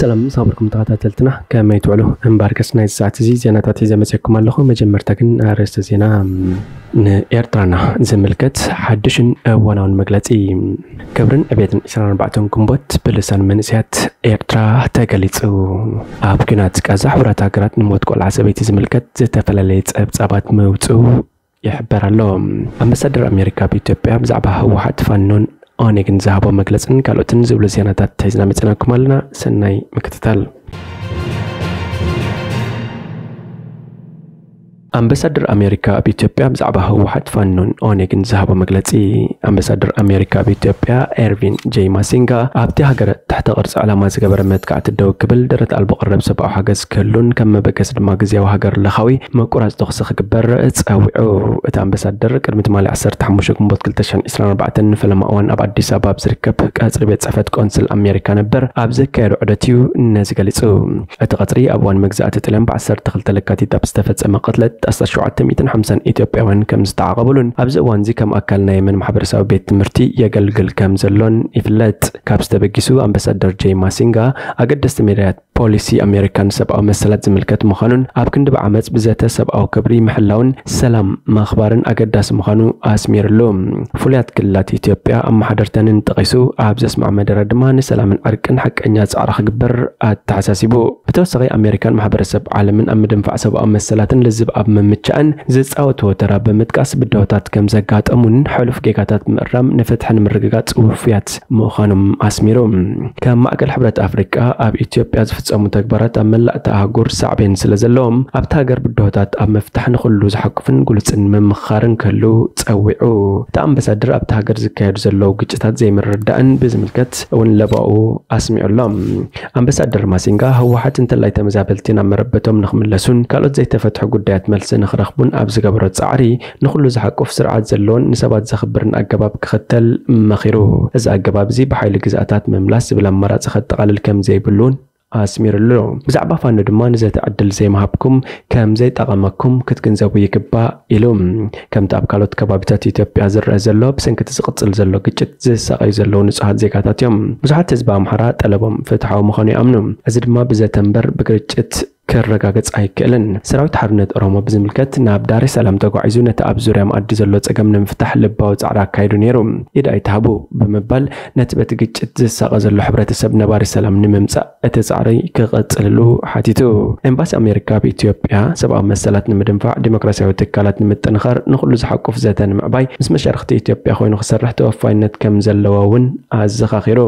ሰላም ሳብርኩም ተኸታተልትና፣ ከመይ ትውዕሉ? እምበኣርከስ ናይዚ ሰዓት እዚ ዜናታት ሒዘ መፅየኩም ኣለኹ። መጀመርታ ግን ኣርእስተ ዜና። ንኤርትራና ዝምልከት ሓድሽን እዋናውን መግለጺ። ክብርን ዕቤትን ዕስራን ኣርባዕተን ግንቦት ብልሳን መንእሰያት ኤርትራ ተገሊጹ። ኣብ ኲናት ቃዛ ሕቡራት ሃገራት ንሞት ቆልዓ ሰበይቲ ዝምልከት ዝተፈላለየ ጸብጻባት ምውጽኡ ይሕበር ኣሎ። ኣምባሳደር ኣሜሪካ ኣብ ኢትዮጵያ ብዛዕባ ህወሓት፣ ፋኖን ኦኔግን ዝሃቦ መግለጽን ካልኦትን ዝብሉ ዜናታት ሒዝና መጺናኩም ኣለና። ሰናይ ምክትታል። ኣምባሳደር ኣሜሪካ ኣብ ኢትዮጵያ ብዛዕባ ህወሓት፣ ፋኖን ኦኔግን ዝሃቦ መግለጺ። ኣምባሳደር ኣሜሪካ ኣብ ኢትዮጵያ ኤርቪን ጄይ ማሲንጋ ኣብቲ ሃገር ትሕተ ቅርጺ ዕላማ ዝገበረ መጥቃዕቲ ደው ክብል፣ ደረት ኣልቦ ቀረብ ሰብኣዊ ሓገዝ ክህሉን ከም መበገሲ ድማ ግዝያዊ ሃገር ለኻዊ ምቁራጽ ተኹሲ ክግበር ጸዊዑ። እቲ ኣምባሳደር ቅድሚ ትማሊ ዓሰርተ ሓሙሽተ ግንቦት ክልተ ሽሕን ዕስራን ኣርባዕተን ንፈለማ እዋን ኣብ ኣዲስ ኣበባ ኣብ ዝርከብ ቀጽሪ ቤት ጽሕፈት ቆንስል ኣሜሪካ ነበር ኣብ ዘካየዶ ዑደት እዩ ነዚ ገሊጹ። እቲ ቀጽሪ ኣብ እዋን መግዛእቲ ጥልያን ብዓሰርተ ክልተ ለካቲት ኣብ ዝተፈጸመ ቅትለት ዓሰርተ ሸውዓተ ሚእትን ሓምሳን ኢትዮጵያውያን ከም ዝተዓቐብሉን ኣብዚ እዋን እዚ ከም ኣካል ናይ የመን ማሕበረሰባዊ ቤት ትምህርቲ የገልግል ከም ዘሎን ይፍለጥ። ካብዚ ተበጊሱ ኣምባሳደር ጄይ ማሲንጋ ኣገደስቲ ሜዳያት ፖሊሲ ኣሜሪካ ንሰብኣዊ መሰላት ዝምልከት ምዃኑን ኣብ ክንዲ ብዓመጽ ብዘተ ሰብኣዊ ክብሪ ምሕላውን ሰላም ምኽባርን ኣገዳሲ ምዃኑ ኣስሚርሉ። ፍሉያት ክልላት ኢትዮጵያ ኣመሓደርተንን ጠቒሱ ኣብ ዘስማዕ መደረ ድማ ንሰላምን ዕርቅን ሓቀኛ ጻዕሪ ክግበር ኣተሓሳሲቡ። ብተወሳኺ ኣሜሪካን ማሕበረሰብ ዓለምን ኣብ ምድንፋዕ ሰብኣዊ መሰላትን ልዝብ ኣብ ምምቻእን ዝጻወትዎ ተራ ብምጥቃስ ብድሆታት ከም ዘጋጠሙን ሕሉፍ ጌጋታት ምእራም ንፍትሒ ንምርግጋጽ ውፉያት ምዃኖም ኣስሚሩ። ከም ማእከል ሕብረት ኣፍሪቃ ኣብ ኢትዮጵያ ዝፍጸሙ ተግባራት ኣብ መላእ እታ ኣህጉር ሳዕቤን ስለ ዘለዎም ኣብታ ሃገር ብድሆታት ኣብ ምፍታሕ ንኹሉ ዝሓቁፍን ግሉጽን ምምኽኻርን ክህሉ ጸዊዑ። እቲ ኣምባሳደር ኣብታ ሃገር ዝካየዱ ዘለዉ ግጭታት ዘይምርድዳእን ብዝምልከት እውን ለባኡ ኣስሚዑ ኣሎ። ኣምባሳደር ማሲንጋ ህወሓት እንተላይ ተመዛበልቲ ናብ መረበቶም ንኽምለሱን ካልኦት ዘይተፈትሑ ጉዳያት መልሲ ንኽረኽቡን ኣብ ዝገበሮ ጻዕሪ ንኹሉ ዝሓቁፍ ስርዓት ዘለዎን ንሰባት ዘኽብርን ኣገባብ ክኽተል መኺሩ። እዚ ኣገባብ እዚ ብሓይሊ ግዝኣታት ምምላስ ዝብል ኣማራጺ ከጠቓልል ከም ዘይብሉ እውን ኣስሚሩሉ። ብዛዕባ ፋኖ ድማ ንዘተ ዕድል ዘይምሃብኩም ከም ዘይጠቐመኩም ክትግንዘቡ ይግባእ ኢሉ። ከምቲ ኣብ ካልኦት ከባቢታት ኢትዮጵያ ዝረአ ዘሎ ብሰንኪ እቲ ዝቕጽል ዘሎ ግጭት ዝሳቐዩ ዘለዉ ንጹሃት ዜጋታት እዮም። ብዙሓት ህዝቢ ኣምሓራ ጠለቦም ፍትሓዊ ምዃኑ ይኣምኑ። እዚ ድማ ብዘተ እምበር ብግርጭት ክረጋገጽ ኣይክእልን። ሰራዊት ሓርነት ኦሮሞ ብዝምልከት ናብ ዳሬ ሰላም ተጓዒዙ ነቲ ኣብ ዙርያ መኣዲ ዘሎ ጸገም ንምፍታሕ ልባዊ ጻዕሪ ኣካይዱ ነይሩ። ኢድ ኣይትሃቡ ብምባል ነቲ በቲ ግጭት ዝሳቐ ዘሎ ሕብረተሰብ ነባሪ ሰላም ንምምጻእ እቲ ጻዕሪ ክቐጽልሉ ሓቲቱ። ኤምባሲ ኣሜሪካ ኣብ ኢትዮጵያ ሰብኣዊ መሰላት ንምድንፋዕ፣ ዲሞክራሲያዊ ትካላት ንምጥንኻር፣ ንኹሉ ዝሓቁፍ ዘተ ንምዕባይ ምስ መሻርኽቲ ኢትዮጵያ ኮይኑ ክሰርሕ ተወፋይነት ከም ዘለዎ እውን ኣዘኻኺሩ።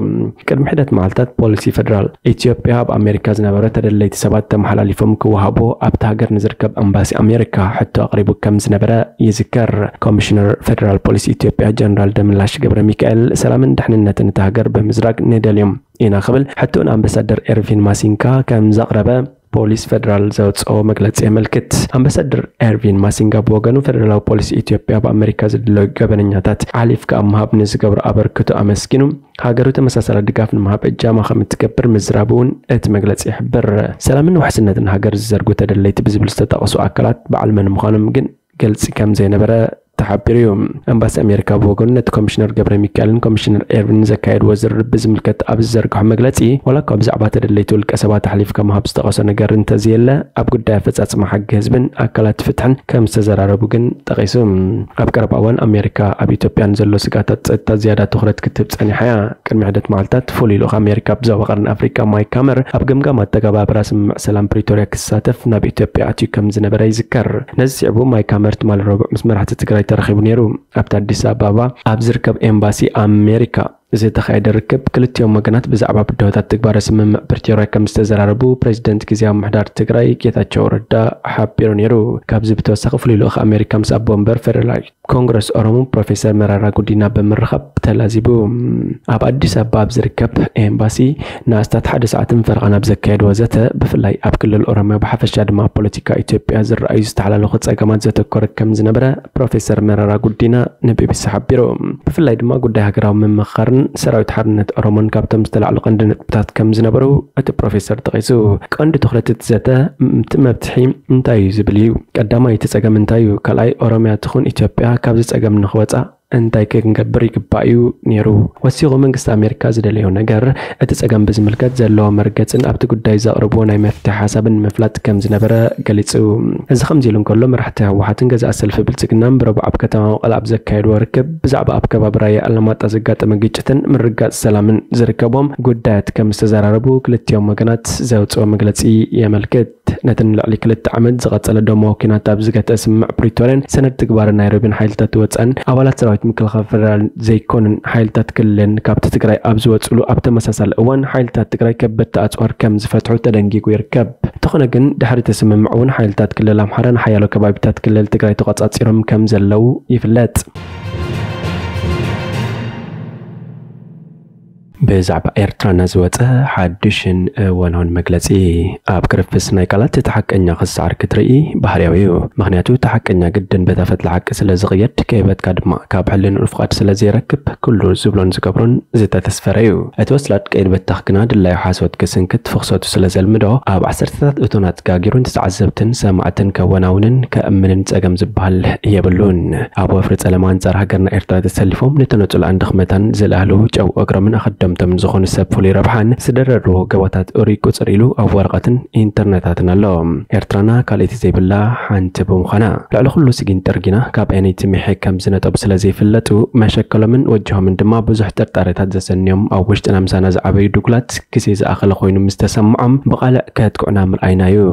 ቅድሚ ሒደት መዓልታት ፖሊሲ ፌደራል ኢትዮጵያ ኣብ ኣሜሪካ ዝነበረ ተደለይቲ ሰባት ተመሓላሊፎም ክወሃቦ ኣብቲ ሃገር ንዝርከብ ኤምባሲ ኣሜሪካ ሕቶ ኣቕሪቡ ከም ዝነበረ ይዝከር። ኮሚሽነር ፌደራል ፖሊስ ኢትዮጵያ ጀነራል ደመላሽ ገብረ ሚካኤል ሰላምን ድሕንነትን እታ ሃገር ብምዝራግ ንደልዮም ኢና ክብል ሕቶኡ ንኣምባሳደር ኤርቪን ማሲንጋ ከም ዘቕረበ ፖሊስ ፌደራል ዘውፅኦ መግለፂ የመልክት። ኣምባሳደር ኤርቪን ማሲንጋ ብወገኑ ፌደራላዊ ፖሊስ ኢትዮጵያ ብኣሜሪካ ዝድለዩ ገበነኛታት ዓሊፍካ ኣብ ምሃብ ንዝገብሮ ኣበርክቶ ኣመስጊኑ ሃገሩ ተመሳሳሊ ድጋፍ ንምሃብ እጃማ ከም እትገብር ምዝራቡ እውን እቲ መግለፂ ይሕብር። ሰላምን ውሕስነትን ሃገር ዝዘርጉ ተደለይቲ ብዝብል ዝተጠቐሱ ኣካላት በዓል መን ምዃኖም ግን ገልፂ ከም ዘይነበረ ተሓቢሩ እዩ። ኤምባሲ ኣሜሪካ ብወገኑ ነቲ ኮሚሽነር ገብረ ሚካኤልን ኮሚሽነር ኤርቪን ዘካየድዎ ዝርርብ ብዝምልከት ኣብ ዝዘርግሖ መግለፂ ዋላ እኳ ብዛዕባ ተደለይቲ ውልቀ ሰባት ኣሕሊፍካ ምሃብ ዝጠቐሶ ነገር እንተዘየለ ኣብ ጉዳይ ኣፈፃፅማ ሕጊ ህዝብን ኣካላት ፍትሕን ከም ዝተዘራረቡ ግን ጠቒሱ። ኣብ ቀረባ እዋን ኣሜሪካ ኣብ ኢትዮጵያ ንዘሎ ስጋታት ጸጥታ ዝያዳ ትኹረት ክትህብ ጸኒሓ እያ። ቅድሚ ሕደት መዓልታት ፍሉይ ልኡኽ ኣሜሪካ ኣብ ዞባ ቀርኒ ኣፍሪቃ ማይክ ሃመር ኣብ ገምጋም ኣተገባብራ ስምምዕ ሰላም ፕሪቶርያ ክሳተፍ ናብ ኢትዮጵያ ኣትዩ ከም ዝነበረ ይዝከር። ነዚ ስዒቡ ማይክ ሃመር ትማሊ ረቡዕ ምስ መራሕቲ ትግራይ ተራኺቡ ነይሩ። ኣብቲ ኣዲስ ኣበባ ኣብ ዝርከብ ኤምባሲ ኣሜሪካ ዝተኻየደ ርክብ ክልቲኦም ወገናት ብዛዕባ ብድሆታት ትግባረ ስምምዕ ፕሪቶርያ ከም ዝተዘራረቡ ፕሬዚደንት ግዝያዊ ምምሕዳር ትግራይ ጌታቸው ረዳ ሓቢሩ ነይሩ። ካብዚ ብተወሳኺ ፍሉይ ልኡኽ ኣሜሪካ ምስ ኣቦ ወንበር ፌደራላዊ ኮንግረስ ኦሮሞ ፕሮፌሰር መራራ ጉዲና ብምርኻብ ተላዚቡ። ኣብ ኣዲስ ኣበባ ኣብ ዝርከብ ኤምባሲ ንኣስታት ሓደ ሰዓትን ፈረቓን ኣብ ዘካየድዎ ዘተ ብፍላይ ኣብ ክልል ኦሮሚያ ብሓፈሻ ድማ ኣብ ፖለቲካ ኢትዮጵያ ዝረኣዩ ዝተሓላለኹ ጸገማት ዘተኮረ ከም ዝነበረ ፕሮፌሰር መራራ ጉዲና ንቢቢሲ ሓቢሩ። ብፍላይ ድማ ጉዳይ ሃገራዊ ምምኽኻርን ሰራዊት ሓርነት ኦሮሞን ካብቶም ዝተላዕሉ ቀንዲ ነጥብታት ከም ዝነበሩ እቲ ፕሮፌሰር ጠቒሱ። ቀንዲ ትኹረት እቲ ዘተ እቲ መፍትሒ እንታይ እዩ ዝብል እዩ። ቀዳማይ እቲ ጸገም እንታይ እዩ? ካልኣይ ኦሮሚያ ትኹን ኢትዮጵያ ካብዚ ጸገም ንኽወጻ እንታይ ክንገብር ይግባእ እዩ ነይሩ? ወሲኹ መንግስቲ ኣሜሪካ ዝደለዮ ነገር እቲ ጸገም ብዝምልከት ዘለዎ መርገጽን ኣብቲ ጉዳይ ዘቕርብዎ ናይ መፍትሒ ሓሳብን ንምፍላጥ ከም ዝነበረ ገሊጹ። እዚ ከምዚ ኢሉ እንከሎ፣ መራሕቲ ህወሓትን ገዛእ ሰልፊ ብልጽግናን ብረቡዕ ኣብ ከተማ መቐለ ኣብ ዘካየድዎ ርክብ ብዛዕባ ኣብ ከባቢ ራያ ኣላማጣ ዘጋጠመ ግጭትን ምርግጋጽ ሰላምን ዝርከቦም ጉዳያት ከም ዝተዘራረቡ ክልቲኦም ወገናት ዘውፅኦ መግለፂ የመልክት። ነቲ ንልዕሊ ክልተ ዓመት ዝቐጸለ ደማዊ ኲናት ኣብ ዝገትአ ስምምዕ ፕሪቶርያን ሰነድ ትግባረ ናይሮቢን ሓይልታት ወጻእን ኣባላት ሰራዊት ምክልኻል ፈደራል ዘይኮኑን ሓይልታት ክልልን ካብቲ ትግራይ ኣብ ዝወጽሉ ኣብ ተመሳሳሊ እዋን ሓይልታት ትግራይ ከበድቲ ኣጽዋር ከም ዝፈትሑ ተደንጊጉ ይርከብ። እንተኾነ ግን ድሕሪ እቲ ስምምዕ እውን ሓይልታት ክልል ኣምሓራ ንሓያሎ ከባቢታት ክልል ትግራይ ተቖጻጺሮም ከም ዘለዉ ይፍለጥ። ብዛዕባ ኤርትራና ዝወጸ ሓድሽን እዋናውን መግለጺ። ኣብ ክርፍስ ናይ ቃላት እቲ ሓቀኛ ክሰዓር ክትርኢ ባህርያዊ እዩ። ምኽንያቱ እቲ ሓቀኛ ግድን በታ ፈትሊ ሓቂ ስለ ዝቕየድ፣ ከይበትካ ድማ ካብ ሕልንኡ ፍቓድ ስለ ዘይረክብ፣ ኩሉ ዝብሎን ዝገብሮን ዝተተስፈረ እዩ። እቲ ወስላድ ቀይድ በታኽ ግና ድላዩ ሓሶት ክስንክት ፍኽሰቱ ስለ ዘልምዶ፣ ኣብ ዓሰርተታት እቶናት ጋጊሩ ንተዓዘብትን ሰማዕትን ከወናውንን ከእምንን ጸገም ዝበሃል የብሉን። ኣብ ወፍሪ ጸለማ ኣንጻር ሃገርና ኤርትራ ተሰሊፎም ንተነጽሎኣን ድኽመታን ዝለዓሉ ጨው እግሮምን ኣኸደምቶም ዝኾኑ ሰብ ፍሉይ ረብሓን ዝደረርዎ ገቦታት እሩይ ቁጽር ኢሉ ኣብ ወረቐትን ኢንተርነታትን ኣሎ። ኤርትራና ካልኣይቲ ዘይብላ ሓንቲ ብምዃና፣ ልዕሊ ኩሉ ስጊን ጥርጊና ካብ ኣየነይቲ ሚሒ ከም ዝነጠቡ ስለ ዘይፍለጡ፣ መሸከሎምን ወጅሆምን ድማ ብዙሕ ጥርጣሬታት ዘሰንዮም ኣብ ውሽጥና ምሳና ዝዓበዩ ድጉላት ግዜ ዝኣኸለ ኮይኑ ምስ ተሰምዖም ብቓልዕ ከጥቅዑና ምርኣይና እዩ።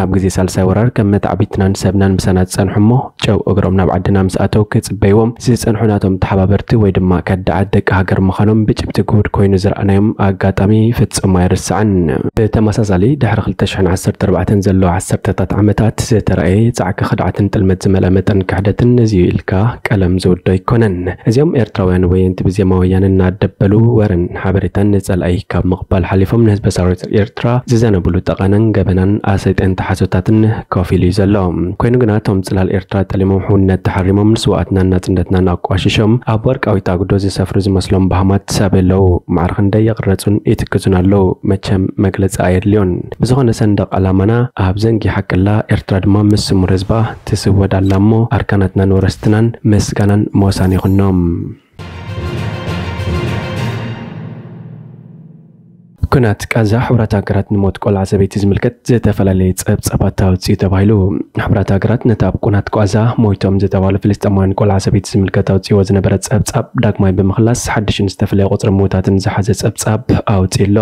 ኣብ ግዜ ሳልሳይ ወራር ከም መታዕቢትናን ሰብናን ምሳና ዝጸንሑ እሞ፣ ጨው እግሮም ናብ ዓድና ምስ ኣተው ክጽበይዎም ዝጸንሑ ናቶም ተሓባበርቲ ወይ ድማ ከዳዓት ደቂ ሃገር ምዃኖም ብጭብጢ ግሁድ ኮይኑ ዝረኣናዮም ኣጋጣሚ ፍጹም ኣይርሳዕን። ብተመሳሳሊ፣ ድሕሪ ክልተ ሽሕን ዓሰርተ ኣርባዕተን ዘለዉ ዓሰርተታት ዓመታት ዝተራእየ ጻዕቂ ክድዓትን ጥልመት ዝመልአ መጠን ክሕደትን ነዚ ኢልካ ቀለም ዝውዶ ኣይኮነን። እዚኦም ኤርትራውያን ወየንቲ ብዜማ ወያነ እናደበሉ ወረን ሓበሬታን ንጸላኢ ካብ ምቕባል ሓሊፎም ንህዝቢ ሰራዊት ኤርትራ ዝዘነብሉ ጠቐነን ገበናን ኣሰይጠንቲ ሓሶታትን ኮፍ ኢሉ እዩ ዘሎ። ኮይኑ ግና እቶም ጽላል ኤርትራ ጠሊሞም ሕውነት ተሓሪሞም ንስውኣትናን ናጽነትናን ኣቋሽሾም ኣብ ወርቃዊት ኣጉዶ ዝሰፍሩ ዝመስሎም ባህማት ሰብ የለዉ። ማዕረ ክንደይ ይቕረጹን ይትክዙን ኣለዉ። መቸም መግለጺ ኣየድልዮን። ብዝኾነ ሰንደቕ ዓላማና ኣብ ዘንጊ ሓቅላ ኤርትራ ድማ ምስ ስሙር ህዝባ ትስወድ ኣላ እሞ ኣርካናትናን ወረስትናን ምስጋናን ሞሳን ይኹኖም። ኩናት ቃዛ፣ ሕቡራት ሃገራት ንሞት ቆልዓ ሰበይቲ ዝምልከት ዝተፈላለየ ጸብጻባት ኣውጺኡ ተባሂሉ። ሕቡራት ሃገራት ነቲ ኣብ ኩናት ቃዛ ሞይቶም ዝተባህሉ ፍልስጤማውያን ቆልዓ ሰበይቲ ዝምልከት ኣውጺዎ ዝነበረ ጸብጻብ ዳግማይ ብምኽላስ ሓድሽን ዝተፈላለየ ቁጽሪ ምውታትን ዝሓዘ ጸብጻብ ኣውጺኡ ኣሎ።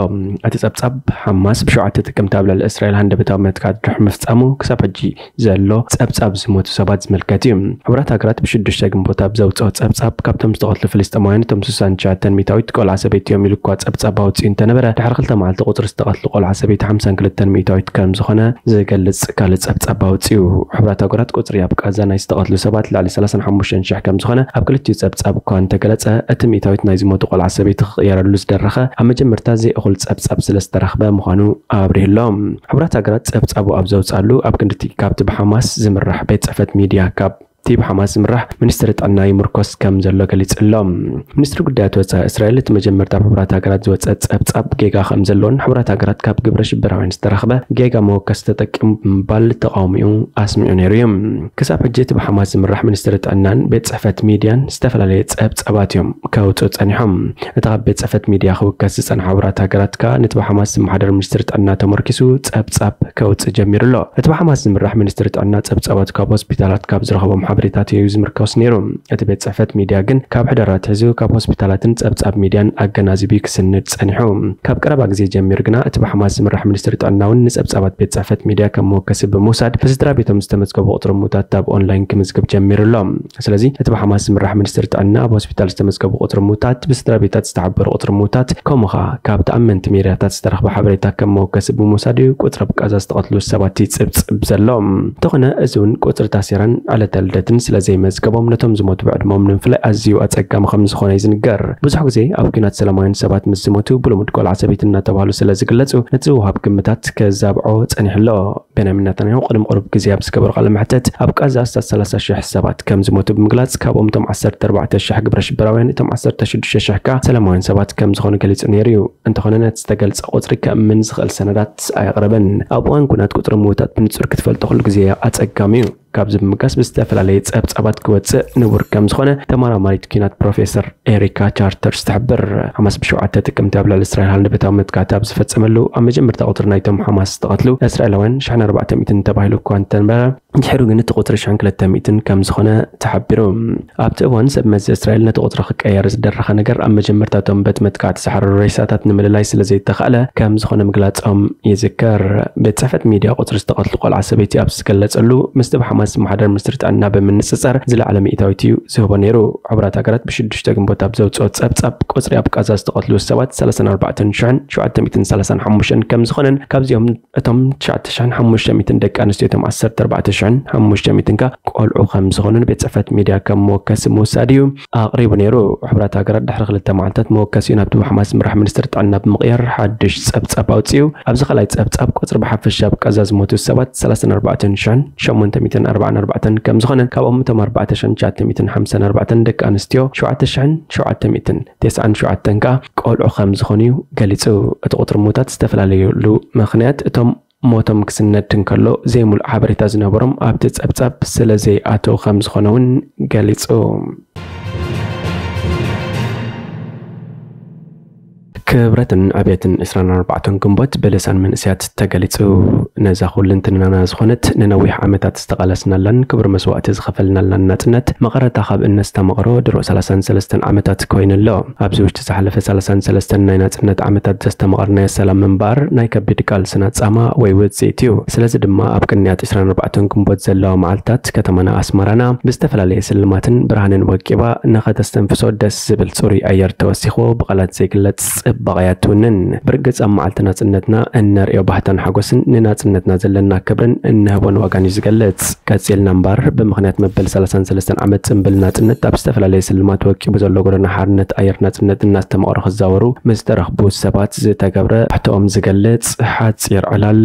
እቲ ጸብጻብ ሓማስ ብሸውዓተ ጥቅምቲ ኣብ ልዕሊ እስራኤል ሃንደበታዊ መጥቃዕቲ ድሕሪ ምፍጻሙ ክሳብ ሕጂ ዘሎ ጸብጻብ ዝሞቱ ሰባት ዝምልከት እዩ። ሕቡራት ሃገራት ብሽዱሽተ ግንቦት ኣብ ዘውጽኦ ጸብጻብ፣ ካብቶም ዝተቐትሉ ፍልስጤማውያን እቶም ስሳን ትሽዓተን ሚእታዊት ቆልዓ ሰበይቲ እዮም ኢሉ እኳ ጸብጻብ ኣውጺኡ እንተነበረ፣ ድሕሪ ክልተ መዓልቲ ቁጽሪ ዝተቐትሉ ቆልዓ ሰበይቲ ሓምሳን ክልተን ሚእታዊት ከም ዝኾነ ዝገልጽ ካልእ ጸብጻብ ኣውጺኡ። ሕቡራት ሃገራት ቁጽሪ ኣብ ቃዛ ናይ ዝተቐትሉ ሰባት ልዕሊ ሰላሳን ሓሙሽተን ሽሕ ከም ዝኾነ ኣብ ክልቲኡ ጸብጻብ እኳ እንተገለጸ፣ እቲ ሚእታዊት ናይ ዝሞቱ ቆልዓ ሰበይቲ ክቕየረሉ ዝደረኸ ኣብ መጀመርታ ዘይእኹል ጸብጻብ ስለ ዝተረኽበ ምዃኑ ኣብሪሁ ኣሎ። ሕቡራት ሃገራት ጸብጻቡ ኣብ ዘውጽኣሉ፣ ኣብ ክንድቲ ካብቲ ብሓማስ ዝምራሕ ቤት ጽሕፈት ሚድያ ካብ እቲ ብሓማስ ዝምራሕ ሚኒስትሪ ጥዕና ይምርኮስ ከም ዘሎ ገሊጹ ኣሎ። ሚኒስትሪ ጉዳያት ወጻኢ እስራኤል እቲ መጀመርታ ኣብ ሕቡራት ሃገራት ዝወጸ ጸብጻብ ጌጋ ከም ዘለዎን ሕቡራት ሃገራት ካብ ግብረ ሽበራውያን ዝተረኽበ ጌጋ መወከሲ ተጠቂሙ ብምባል ተቓውሞኡ ኣስሚዑ ነይሩ እዩ። ክሳብ ሕጂ እቲ ብሓማስ ዝምራሕ ሚኒስትሪ ጥዕናን ቤት ጽሕፈት ሚድያን ዝተፈላለየ ጸብጻባት እዮም ከውጽኡ ጸኒሖም። እቲ ካብ ቤት ጽሕፈት ሚድያ ክውከስ ዝጸንሐ ሕቡራት ሃገራት ከኣ ነቲ ብሓማስ ዝመሓደር ሚኒስትሪ ጥዕና ተመርኪሱ ጸብጻብ ከውጽእ ጀሚሩ ኣሎ። እቲ ብሓማስ ዝምራሕ ሚኒስትሪ ጥዕና ጸብጻባት ካብ ሆስፒታላት ካብ ዝረኸቦም ሓበሬታት እዩ ዝምርኮስ ነይሩ። እቲ ቤት ጽሕፈት ሚድያ ግን ካብ ሕደር ኣትሒዙ ካብ ሆስፒታላትን ጸብጻብ ሚድያን ኣገናዚቡ ክስንድ ጸኒሑ። ካብ ቀረባ ግዜ ጀሚሩ ግና እቲ ብሓማስ ዝምራሕ ሚኒስትሪ ጥዕና እውን ንጸብጻባት ቤት ጽሕፈት ሚድያ ከም መወከሲ ብምውሳድ ብስድራ ቤቶም ዝተመዝገቡ ቁጽሪ ምውታት ኣብ ኦንላይን ክምዝግብ ጀሚሩ ኣሎ። ስለዚ እቲ ብሓማስ ዝምራሕ ሚኒስትሪ ጥዕና ኣብ ሆስፒታል ዝተመዝገቡ ቁጽሪ ምውታት፣ ብስድራ ቤታት ዝተሓበሩ ቁጽሪ ምውታት፣ ከምኡ ኸኣ ካብ ተኣመንቲ ሚድያታት ዝተረኽበ ሓበሬታ ከም መወከሲ ብምውሳድ እዩ ቁጽሪ ኣብ ቃዛ ዝተቐትሉ ሰባት ይጽብጽብ ዘሎ። እንተኾነ እዚ እውን ቁጽሪ ታሴራን ዕለተ ልደትን ስለ ዘይመዝገቦም ነቶም ዝሞቱ ብዕድመኦም ንምፍላይ ኣዝዩ ኣጸጋሚ ከም ዝኾነ እዩ ዝንገር። ብዙሕ ግዜ ኣብ ኲናት ሰላማውያን ሰባት ምስ ዝሞቱ ብልሙድ ቆልዓ ሰበይቲ እናተባህሉ ስለ ዝግለጹ ነቲ ዝወሃብ ግምታት ከዛብዖ ጸኒሑ ኣሎ። ቤንያሚን ናታንያሁ ቅድሚ ቁሩብ ግዜ ኣብ ዝገበሮ ቃለ መሕትት ኣብ ቃዛ ኣስታት ሰላሳ ሽሕ ሰባት ከም ዝሞቱ ብምግላጽ ካብኦም እቶም ዓሰርተ ኣርባዕተ ሽሕ ግብረ ሽበራውያን እቶም ዓሰርተ ሽዱሽተ ሽሕ ከኣ ሰላማውያን ሰባት ከም ዝኾኑ ገሊጹ ነይሩ እዩ። እንተኾነ ነቲ ዝተገልጸ ቁጽሪ ከእምን ዝኽእል ሰነዳት ኣየቕረበን። ኣብ እዋን ኲናት ቁጽሪ ምዉታት ብንጹር ክትፈልጦ ኩሉ ግዜ ኣጸጋሚ እዩ። ካብዚ ብምጋስ ብዝተፈላለየ ጸብጻባት ክወጽእ ንቡር ከም ዝኾነ ተመራማሪት ኲናት ፕሮፌሰር ኤሪካ ቻርተርስ ትሕብር። ሓማስ ብሸውዓተ ጥቅምቲ ኣብ ልዕሊ እስራኤል ሃንደበታዊ መጥቃዕቲ ኣብ ዝፈጸመሉ ኣብ መጀመርታ ቁጽሪ ናይቶም ሓማስ ዝተቐትሉ እስራኤላውያን ሽሕን ኣርባዕተ ሚእትን ተባሂሉ እኳ እንተነበረ፣ ድሕሩ ግን እቲ ቁጽሪ ሽሕን ክልተ ሚእትን ከም ዝኾነ ተሓቢሩ። ኣብቲ እዋን ሰብ መዚ እስራኤል ነቲ ቁጽሪ ክቀየር ዝደረኸ ነገር ኣብ መጀመርታ እቶም በቲ መጥቃዕቲ ዝሓረሩ ሬሳታት ንምልላይ ስለ ዘይተኻእለ ከም ዝኾነ ምግላጾም ይዝከር። ቤት ጽሕፈት ሚድያ ቁጽሪ ዝተቐትሉ ቆልዓ ሰበይቲ ኣብ ዝገለጸሉ፣ ምስቲ ብሓማስ ዝመሓደር ሚኒስትሪ ጥዕና ብምንጽጻር ዝለዓለ ሚእታዊት እዩ ዝህቦ ነይሩ። ሕቡራት ሃገራት ብሽዱሽተ ግንቦት ኣብ ዘውጽኦ ጸብጻብ ቁጽሪ ኣብ ቃዛ ዝተቐትሉ ሰባት ሰላሳን ኣርባዕተን ሽሕን ሸውዓተ ሚእትን ሰላሳን ሓሙሽተን ከም ዝኾነን ካብዚኦም እቶም ትሽዓተ ሽሕን ሓሙሽተ ሚእትን ደቂ ኣንስትዮ እቶም ዓሰርተ ኣርባዕተ ሽሕን ሓሙሽተ ሚእትን ከ ቆልዑ ከም ዝኾኑ ንቤት ጽሕፈት ሚድያ ከም መወከሲ ምውሳድ እዩ ኣቕሪቡ ነይሩ። ሕቡራት ሃገራት ድሕሪ ክልተ መዓልታት መወከሲኡ ናብቲ ብሓማስ ዝምራሕ ሚኒስትሪ ጥዕና ብምቕያር ሓድሽ ጸብጻብ ኣውጺኡ። ኣብዚ ካልኣይ ጸብጻብ ቁጽሪ ብሓፈሻ ኣብ ቃዛ ዝሞቱ ሰባት ሰላሳን ኣርባዕተን ሽሕን ሸሞንተ ሚእትን ኣርባዓን ኣርባዕተን ከም ዝኾነ ካብኦም እቶም ኣርባዕተ ሽሕን ትሽዓተ ሚእትን ሓምሳን ኣርባዕተን ደቂ ኣንስትዮ ሸውዓተ ሽሕን ሸውዓተ ሚእትን ተስዓን ሸውዓተን ከኣ ቆልዑ ከም ዝኾኑ እዩ ገሊጹ። እቲ ቁጽሪ ምውታት ዝተፈላለየሉ ምኽንያት እቶም ሞቶም ክስነድ እንከሎ ዘይሙሉእ ሓበሬታ ዝነበሮም ኣብቲ ጸብጻብ ስለ ዘይኣተው ከም ዝኾነ እውን ገሊጹ። ክብረትን ዕቤትን ዕስራን ኣርባዕተን ግንቦት ብልሳን መንእሰያት ተገሊጹ። ነዛ ኩልንትናና ዝኾነት ንነዊሕ ዓመታት ዝተቓለስናላን ክቡር መስዋእቲ ዝኸፈልናላን ናጽነት መቐረታ ካብ እነስተማቕሮ ድሮ ሰላሳን ሰለስተን ዓመታት ኮይኑ ኣሎ። ኣብዚ ውሽጢ ዝሓለፈ ሰላሳን ሰለስተን ናይ ናጽነት ዓመታት ዘስተማቐርናዮ ሰላም ምንባር ናይ ከቢድ ቃልስና ጻማ ወይ ውጽኢት እዩ። ስለዚ ድማ ኣብ ቅንያት ዕስራን ኣርባዕተን ግንቦት ዘለዋ መዓልታት ከተማና ኣስመራና ብዝተፈላለየ ስልማትን ብርሃንን ወቂባ ንኸተስተንፍሶ ደስ ዝብል ጽሩይ ኣየር ተወሲኽዎ ብቓላት ዘይግለጽ ጽባቐ እያ ትውንን። ብርግጽ ኣብ መዓልቲ ናጽነትና እነርእዮ ባህታን ሓጎስን ንናጽነትና ዘለና ክብርን እንህቦን ዋጋን እዩ ዝገልጽ። ቀጺልና እምበኣር፣ ብምኽንያት መበል ሰላሳን ሰለስተን ዓመት ጽምብል ናጽነት ኣብ ዝተፈላለየ ስልማት ወቂቡ ዘሎ ጎደና ሓርነት ኣየር ናጽነት እናስተማቕሩ ክዛወሩ ምስ ተረኽቡ ሰባት ዝተገብረ ትሕትኦም ዝገልጽ ሓጺር ዕላል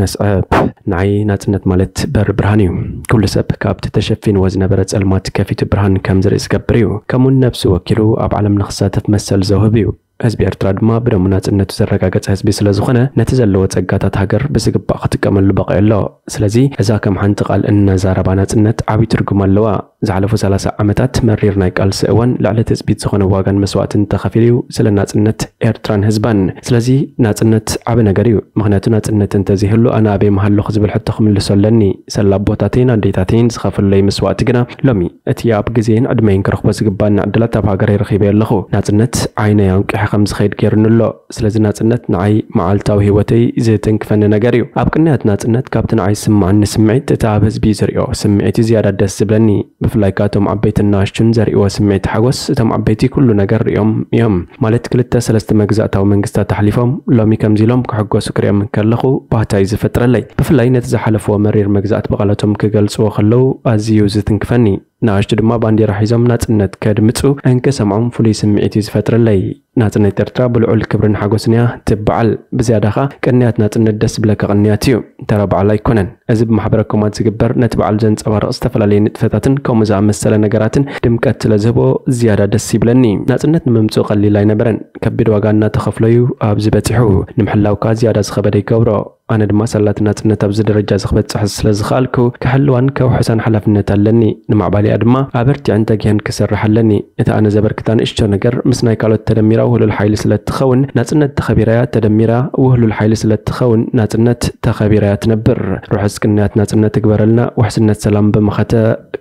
ነስዕብ። ንዓይ ናጽነት ማለት በሪ ብርሃን እዩ። ኩሉ ሰብ ካብቲ ተሸፊንዎ ዝነበረ ጸልማት ከፊቱ ብርሃን ከም ዝርኢ ዝገብር እዩ። ከምኡውን ነብሱ ወኪሉ ኣብ ዓለም ንኽሳተፍ መሰል ዘውህብ እዩ። ህዝቢ ኤርትራ ድማ ብደሙ ናጽነቱ ዘረጋገጸ ህዝቢ ስለ ዝኾነ፣ ነቲ ዘለዎ ጸጋታት ሃገር ብዝግባእ ክጥቀመሉ በቒዑ ኣሎ። ስለዚ፣ እዛ ከም ሓንቲ ቃል እንነዛረባ ናጽነት ዓቢ ትርጉም ኣለዋ። ዝሓለፉ ሰላሳ ዓመታት መሪር ናይ ቃልሲ እዋን፣ ልዕሊ ትጽቢት ዝኾነ ዋጋን መስዋእትን ተኸፊሉ እዩ ስለ ናጽነት ኤርትራን ህዝባን። ስለዚ፣ ናጽነት ዓቢ ነገር እዩ። ምኽንያቱ፣ ናጽነት እንተዘይህሉ፣ ኣነ ኣበይ ምሃለኹ ዝብል ሕቶ ክምልሶ ኣለኒ። ሰላቦታተይን ኣዴታተይን ዝኸፈሉለይ መስዋእቲ ግና፣ ሎሚ እቲ ኣብ ግዜን ዕድመይን ክረኽቦ ዝግባኒ ዕድላት ኣብ ሃገረይ ረኺበዮ ኣለኹ። ናጽነት ዓይነይ ኣንቂሑ ከም ዝኸይድ ገይሩኒ ኣሎ። ስለዚ ናጽነት ንዓይ መዓልታዊ ህይወተይ ዝትንክፈኒ ነገር እዩ። ኣብ ቅንያት ናጽነት ካብቲ ንዓይ ዝስምዓኒ ስምዒት፣ እቲ ኣብ ህዝቢ ዝርእዮ ስምዒት እዩ ዝያዳ ደስ ዝብለኒ። ብፍላይ ከኣ እቶም ዓበይትን ንኣሽቱን ዘርእይዎ ስምዒት ሓጎስ፣ እቶም ዓበይቲ ኩሉ ነገር ርእዮም እዮም። ማለት ክልተ ሰለስተ መግዛእታዊ መንግስታት ኣሕሊፎም ሎሚ ከምዚ ኢሎም ክሕጎሱ ክርእዮም እንከለኹ ባህታ እዩ ዝፈጥረለይ። ብፍላይ ነቲ ዝሓለፍዎ መሪር መግዛእቲ ብቓላቶም ክገልጽዎ ከለዉ ኣዝዩ ዝትንክፈኒ። ንኣሽቱ ድማ ባንዴራ ሒዞም ናጽነት ከድምጹ እንክሰምዖም ፍሉይ ስምዒት እዩ ዝፈጥረለይ። ናጽነት ኤርትራ ብልዑል ክብርን ሓጎስን እያ ትበዓል። ብዝያዳ ኸኣ ቅንያት ናጽነት ደስ ዝብለካ ቅንያት እዩ፣ ተራ በዓል ኣይኮነን። እዚ ብማሕበረ ኮማት ዝግበር ነቲ በዓል ዘንጸባርቕ ዝተፈላለየ ንጥፈታትን ከምኡ ዝኣመሰለ ነገራትን ድምቀት ስለ ዝህቦ ዝያዳ ደስ ይብለኒ። ናጽነት ንምምጽኡ ቀሊል ኣይነበረን። ከቢድ ዋጋ እናተኸፍሎ እዩ ኣብዚ በጺሑ። ንምሕላው ከኣ ዝያዳ ዝኸበደ ይገብሮ። ኣነ ድማ ሳላ እቲ ናጽነት ኣብዚ ደረጃ እዚ ክበጽሕ ስለ ዝኸኣልኩ፣ ክሕልዋን ከውሕሳን ሓላፍነት ኣለኒ። ንምዕባሌኣ ድማ ኣበርቲዐን ተጊሀን ክሰርሕ ኣለኒ። እታ ኣነ ዘበርክታ ንእሽቶ ነገር ምስ ናይ ካልኦት ተደሚራ ውህሉል ሓይሊ ስለ እትኸውን፣ ናጽነት ተኸቢራ እያ። ተደሚራ ውህሉል ሓይሊ ስለ እትኸውን፣ ናጽነት ተኸቢራ እያ ትነብር። ርሑስ ቅንያት ናጽነት ይግበረልና። ውሕስነት ሰላም ብመኸተ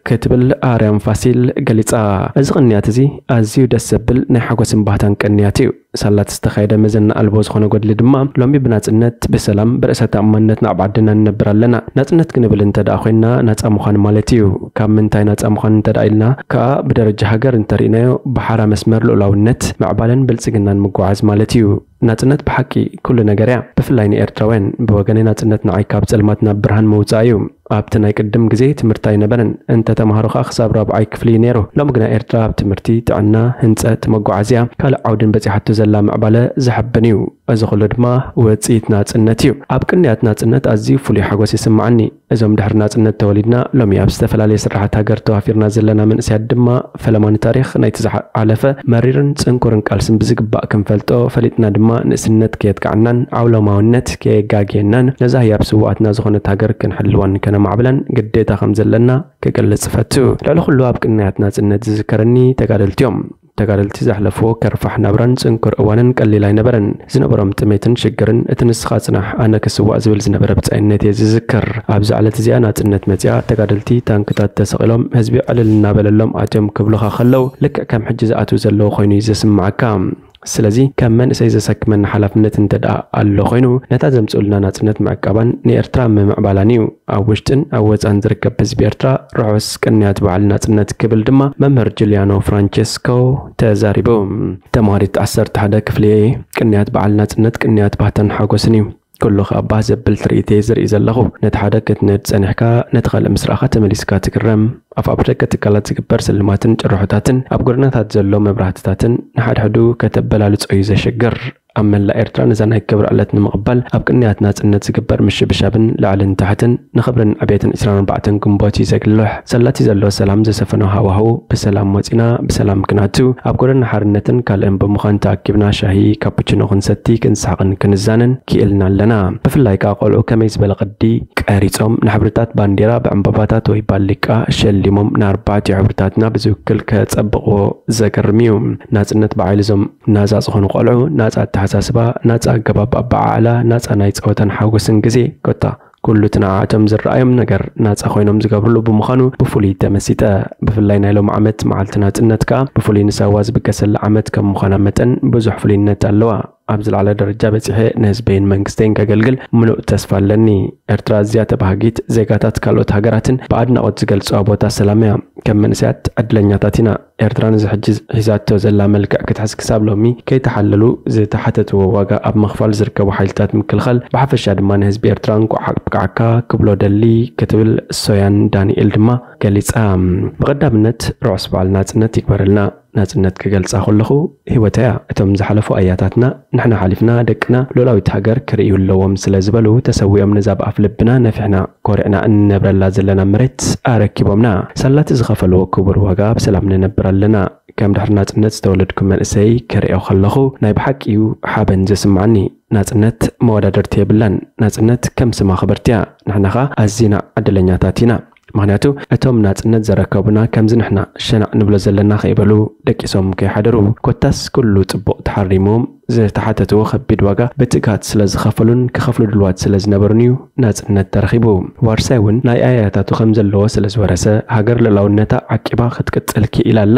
ክትብል ኣርያም ፋሲል ገሊጻ። እዚ ቅንያት እዚ ኣዝዩ ደስ ዘብል ናይ ሓጎስን ባህታን ቅንያት እዩ። ሳላት ዝተኻየደ መዘና ኣልቦ ዝኾነ ጎድሊ ድማ ሎሚ ብናጽነት፣ ብሰላም፣ ብርእሰ ተኣማንነት ናብ ዓድና ንነብር ኣለና። ናጽነት ክንብል እንተ ደኣ ኮይንና ናጻ ምዃን ማለት እዩ። ካብ ምንታይ ናጻ ምዃን እንተ ደኣ ኢልና ከኣ ብደረጃ ሃገር እንተርኢናዮ ብሓራ መስመር ልኡላውነት፣ ምዕባለን ብልጽግናን ምጉዓዝ ማለት እዩ። ናጽነት ብሓቂ ኩሉ ነገር እያ፣ ብፍላይ ንኤርትራውያን። ብወገነይ ናጽነት ንዓይ ካብ ጸልማት ናብ ብርሃን ምውጻእ እዩ። ኣብቲ ናይ ቅድም ግዜ ትምህርቲ ኣይነበረን። እንተ ተማሃሮ ከኣ ክሳብ ራብዓይ ክፍሊ እዩ ነይሩ። ሎሚ ግና ኤርትራ ኣብ ትምህርቲ፣ ጥዕና፣ ህንጸት፣ መጓዓዝያ፣ ካልእ ዓውድን በጺሓቶ ዘላ ምዕባለ ዘሐብን እዩ። እዚ ኩሉ ድማ ውጽኢት ናጽነት እዩ። ኣብ ቅንያት ናጽነት ኣዝዩ ፍሉይ ሓጎስ ይስምዓኒ። እዞም ድሕሪ ናጽነት ተወሊድና ሎሚ ኣብ ዝተፈላለየ ስራሓት ሃገር ተዋፊርና ዘለና መንእሰያት ድማ ፈለማ ንታሪኽ ናይቲ ዝሓለፈ መሪርን ጽንኩርን ቃልስን ብዝግባእ ክንፈልጦ፣ ፈሊጥና ድማ ንእስነት ከየጥቃዕናን ዓውሎማውነት ከየጋግየናን ነዛ ህያብ ስውኣትና ዝኾነት ሃገር ክንሕልዋን ነማዕብለን ግዴታ ከም ዘለና ክገልጽ እፈቱ። ልዕሊ ኩሉ ኣብ ቅንያት ናጽነት ዝዝከረኒ ተጋደልቲ እዮም። ተጋደልቲ ዘሕለፍዎ ከርፋሕ ናብራን ጽንኩር እዋንን ቀሊል ኣይነበረን። ዝነበሮም ጥሜትን ሽግርን፣ እቲ ንስኻ ጽናሕ ኣነ ክስዋእ ዝብል ዝነበረ ብጻይነት እየ ዝዝክር። ኣብዛ ዕለት እዚኣ ናጽነት መጺኣ፣ ተጋደልቲ ታንክታት ተሰቒሎም፣ ህዝቢ ዕልል እናበለሎም ኣትዮም ክብሉኻ ከለዉ፣ ልክዕ ከም ሕጂ ዝኣትዉ ዘለዉ ኮይኑ እዩ ዝስምዓካ። ስለዚ ከም መንእሰይ ዘሰክመና ሓላፍነት እንተ ደኣ ኣሎ ኮይኑ፣ ነታ ዘምጽኡልና ናጽነት ምዕቃባን ንኤርትራ ምምዕባላን እዩ። ኣብ ውሽጥን ኣብ ወጻን ዝርከብ ህዝቢ ኤርትራ ርሑስ ቅንያት በዓል ናጽነት ክብል ድማ መምህር ጁልያኖ ፍራንቸስኮ ተዛሪቡ። ተማሃሪት ዓሰርተ ሓደ ክፍሊ ቅንያት በዓል ናጽነት ቅንያት ባህታን ሓጎስን እዩ። ኩሉ ከኣ ባህ ዘብል ትርኢት እየ ዝርኢ ዘለኹ። ነቲ ሓደ ክትንእድ ጸኒሕካ፣ ነቲ ካልእ ምስ ረኣኻ ተመሊስካ ትግረም። ኣብ ኣፍደገ ትካላት ዝግበር ስልማትን ጭርሖታትን ኣብ ጎደናታት ዘሎ መብራህትታትን ንሓድሕዱ ከተበላልጾ እዩ ዘሸግር። ኣብ መላእ ኤርትራ ነዛ ናይ ክብሪ ዕለት ንምቕባል ኣብ ቅንያት ናጽነት ዝግበር ምሽብሻብን ላዕልን ታሕትን ንኽብርን ዕቤትን ዕስራን ኣርባዕተን ግንቦት እዩ ዘግልሕ። ሰላቲ ዘሎ ሰላም ዘሰፈኖ ሃዋህው ብሰላም ወጺና ብሰላም ክናቱ ኣብ ጎደና ሓርነትን ካልእን ብምዃን ተኣኪብና ሻሂ ካፑቺኖ ክንሰቲ ክንስሕቕን ክንዛነን ክኢልና ኣለና። ብፍላይ ከኣ ቆልዑ ከመይ ዝበለ ቅዲ ቀሪጾም ንሕብርታት ባንዴራ ብዕምባባታት ወይ ባሊቃ ሸሊሞም ንኣርባዕቲኡ ሕብርታትና ብዝውክል ከጸብቕዎ ዘገርም እዩ። ናጽነት ብዓይሊ እዞም ናጻ ዝኾኑ ቆልዑ፣ ናጻ ኣተሓሳስባ፣ ናጻ ኣገባብ ኣበዓዕላ፣ ናጻ ናይ ጸወታን ሓጎስን ግዜ፣ ኮታ ኩሉ እቲ ንዓኣቶም ዝረኣዮም ነገር ናጻ ኮይኖም ዝገብርሉ ብምዃኑ ብፍሉይ ተመሲጠ። ብፍላይ ናይ ሎም ዓመት መዓልቲ ናጽነት ከኣ ብፍሉይ ንሳዋ ዝብገሰላ ዓመት ከም ምዃና መጠን ብዙሕ ፍሉይነት ኣለዋ። ኣብ ዝለዓለ ደረጃ በጺሐ ንህዝበይን መንግስተይን ከገልግል ምሉእ ተስፋ ኣለኒ። ኤርትራ ኣዝያ ተባሃጊት፣ ዜጋታት ካልኦት ሃገራትን ብኣድናቖት ዝገልጽዋ ቦታ ሰላም እያ። ከም መንእሰያት ዕድለኛታት ኢና። ኤርትራ ነዚ ሕጂ ሒዛቶ ዘላ መልክዕ ክትሕዝ ክሳብ ሎሚ ከይተሓለሉ ዝተሓተትዎ ዋጋ ኣብ ምኽፋል ዝርከቡ ሓይልታት ምክልኻል ብሓፈሻ ድማ ንህዝቢ ኤርትራ እንቋዕ ኣብቅዓካ ክብሎ ደሊ ክትብል ሶያን ዳንኤል ድማ ገሊጻ። ብቐዳምነት ርሑስ በዓል ናጽነት ይግበረልና። ናጽነት ክገልጻ ከለኹ ህይወተይ እያ። እቶም ዝሓለፉ ኣያታትና ንሕና ሓሊፍና ደቅና ሉእላዊት ሃገር ክርእዩ ኣለዎም ስለ ዝበሉ ተሰዊኦም ነዛ ብኣፍ ልብና ነፊሕና ኮሪዕና እንነብረላ ዘለና መሬት ኣረኪቦምና። ሳላቲ ዝኸፈልዎ ክቡር ዋጋ ብሰላም ንነብር ኣለና። ከም ድሕሪ ናጽነት ዝተወለድኩ መንእሰይ ክርእዮ ከለኹ ናይ ብሓቂ እዩ ሓበን ዝስምዓኒ። ናጽነት መወዳደርቲ የብላን። ናጽነት ከም ስማ ክብርቲ እያ። ንሕና ኸኣ ኣዚና ዕድለኛታት ኢና። ምኽንያቱ እቶም ናጽነት ዘረከቡና ከምዚ ንሕና ሸናዕ ንብሎ ዘለና ከይበሉ ደቂሶም ከይሓደሩ፣ ኮታስ ኩሉ ጽቡቕ ተሓሪምዎም ዝተሓተትዎ ከቢድ ዋጋ ብትግሃት ስለ ዝኸፈሉን ክኸፍሉ ድልዋት ስለ ዝነበሩን እዩ ናጽነት ተረኺቡ። ዋርሳይ እውን ናይ ኣያታቱ ከም ዘለዎ ስለ ዝወረሰ፣ ሃገር ልእላውነታ ዓቂባ ክትቅጽል ክኢላ ኣላ።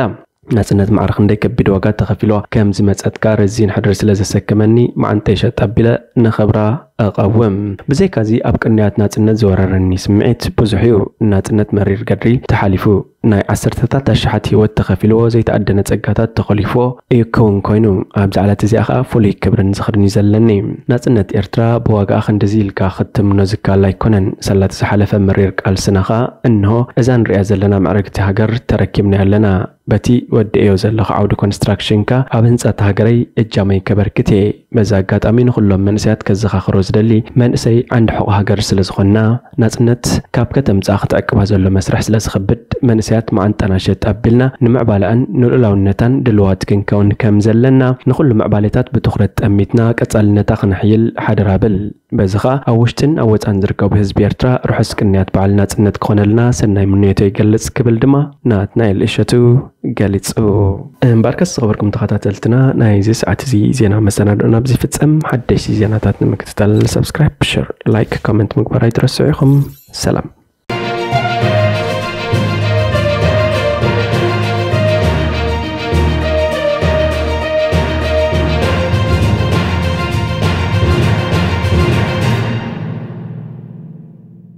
ናጽነት ማዕረ ክንደይ ከቢድ ዋጋ ተኸፊልዋ ከም ዝመጸት ከኣ ረዚን ሕድሪ ስለ ዘሰከመኒ፣ መዓንጠይ ሸጥ ኣቢለ ንኽብራ እቐውም። ብዘይካዚ ኣብ ቅንያት ናጽነት ዝወረረኒ ስምዒት ብዙሕ እዩ። ናጽነት መሪር ገድሪ ተሓሊፉ፣ ናይ ዓሰርተታት ኣሽሓት ህይወት ተኸፊልዎ፣ ዘይተኣደነ ጸጋታት ተኾሊፍዎ እዩ ክውን ኮይኑ። ኣብዚ ዕለት እዚኣ ኸኣ ፍሉይ ክብርን ዝኽርን እዩ ዘለኒ። ናጽነት ኤርትራ ብዋጋኣ ክንድዚ ኢልካ ክትትምኖ ዝከኣል ኣይኮነን። ሳላቲ ዝሓለፈ መሪር ቃልስና ኸኣ እንሆ እዛ ንሪኣ ዘለና ምዕርግቲ ሃገር ተረኪብናያ ኣለና። በቲ ወዲኤዮ ዘለኹ ዓውዲ ኮንስትራክሽን ከኣ ኣብ ህንጸት ሃገረይ እጃመይ ከበርክት እየ። በዚ ኣጋጣሚ ንኹሎም መንእሰያት ከዘኻኽሮ ዝደሊ፣ መንእሰይ ዓንዲ ሕቖ ሃገር ስለ ዝኾንና፣ ናጽነት ካብ ከተምጽኣ ክትዕቅባ ዘሎ መስርሕ ስለ ዝኸብድ፣ መንእሰያት መዓንጣና ሸጥ ኣቢልና ንምዕባለኣን ንልኡላውነታን ድሉዋት ክንከውን ከም ዘለና፣ ንኹሉ ምዕባሌታት ብትኹረት ጠሚትና ቀጻልነታ ክነሕይል ሓደራ እብል። በዚ ኸኣ ኣብ ውሽጥን ኣብ ወጻን ዝርከቡ ህዝቢ ኤርትራ ርሑስ ቅንያት በዓል ናጽነት ክኾነልና ሰናይ ምንዮተይ ይገልጽ ክብል ድማ ናትናኤል እሸቱ ገሊጹ። እምበኣርከስ ዝኸበርኩም ተኸታተልትና፣ ናይዚ ሰዓት እዚ ዜና መሰናድኦና ኣብዚ ይፍጸም። ሓደሽቲ ዜናታት ንምክትታል ሰብስክራይብ፣ ሸር፣ ላይክ፣ ኮመንት ምግባር ኣይትረስዑ ኢኹም። ሰላም።